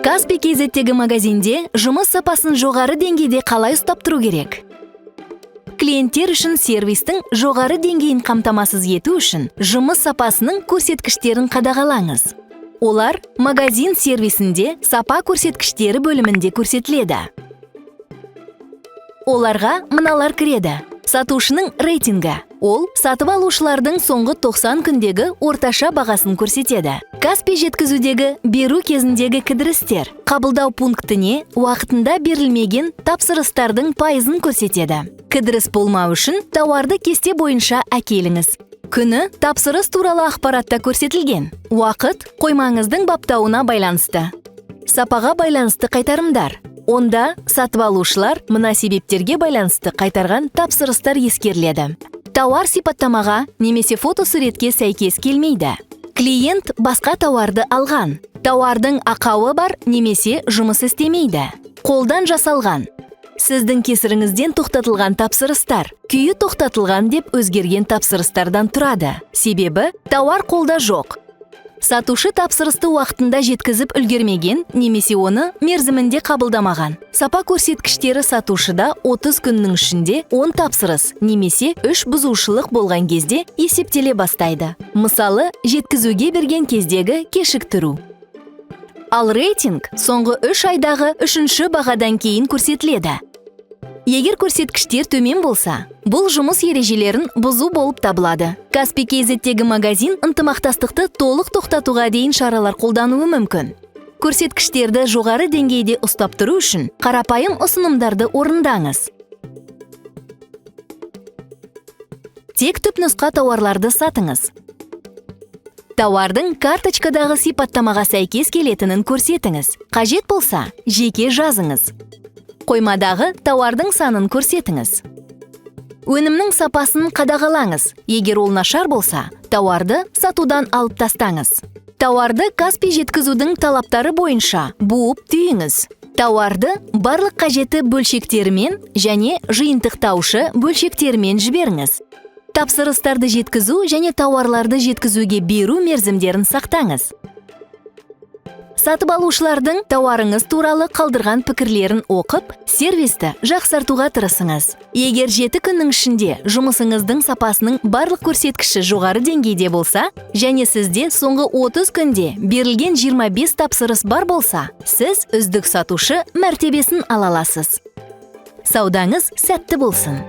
Kaspi KZ-тегі магазинде жұмыс сапасын жоғары деңгейде қалай ұстап тұру керек? Клиенттер үшін сервистің жоғары деңгейін қамтамасыз ету үшін жұмыс сапасының көрсеткіштерін қадағалаңыз. Олар магазин сервисінде сапа көрсеткіштері бөлімінде көрсетіледі. Оларға мыналар кіреді. Сатушының рейтингі. Ол сатып алушылардың соңғы 90 күндегі орташа бағасын көрсетеді. Каспи жеткізудегі беру кезіндегі кідірістер, қабылдау пунктіне уақытында берілмеген тапсырыстардың пайызын көрсетеді. Кідіріс болмау үшін тауарды кесте бойынша әкеліңіз. Күні тапсырыс туралы ақпаратта көрсетілген. Уақыт қоймаңыздың баптауына байланысты. Сапаға байланысты қайтарымдар. Онда сатып алушылар мына себептерге байланысты қайтарған тапсырыстар ескеріледі. Тауар сипаттамаға немесе фотосуретке сәйкес келмейді. Клиент басқа тауарды алған. Тауардың ақауы бар немесе жұмыс істемейді. Қолдан жасалған. Сіздің кесіріңізден тоқтатылған тапсырыстар күйі тоқтатылған деп өзгерген тапсырыстардан тұрады. Себебі тауар қолда жоқ. Сатушы тапсырысты уақытында жеткізіп үлгермеген немесе оны мерзімінде қабылдамаған. Сапа көрсеткіштері сатушыда 30 күннің ішінде 10 тапсырыс немесе 3 бұзушылық болған кезде есептеле бастайды. Мысалы, жеткізуге берген кездегі кешіктіру. Ал рейтинг соңғы 3 айдағы үшінші бағадан кейін көрсетіледі. Егер көрсеткіштер төмен болса, бұл жұмыс ережелерін бұзу болып табылады. Kaspi KZ-тегі магазин ынтымақтастықты толық тоқтатуға дейін шаралар қолдануы мүмкін. Көрсеткіштерді жоғары деңгейде ұстап тұру үшін қарапайым ұсынымдарды орындаңыз. Тек түпнұсқа тауарларды сатыңыз. Тауардың карточкадағы сипаттамаға сәйкес келетінін көрсетіңіз. Қажет болса, жеке жазыңыз. Қоймадағы тауардың санын көрсетіңіз. Өнімнің сапасын қадағалаңыз. Егер ол нашар болса, тауарды сатудан алып тастаңыз. Тауарды Каспи жеткізудің талаптары бойынша буып түйіңіз. Тауарды барлық қажетті бөлшектерімен және жиынтықтаушы бөлшектерімен жіберіңіз. Тапсырыстарды жеткізу және тауарларды жеткізуге беру мерзімдерін сақтаңыз. Сатып алушылардың тауарыңыз туралы қалдырған пікірлерін оқып, сервисті жақсартуға тырысыңыз. Егер 7 күннің ішінде жұмысыңыздың сапасының барлық көрсеткіші жоғары деңгейде болса, және сізде соңғы 30 күнде берілген 25 тапсырыс бар болса, сіз үздік сатушы мәртебесін ала аласыз. Саудаңыз сәтті болсын.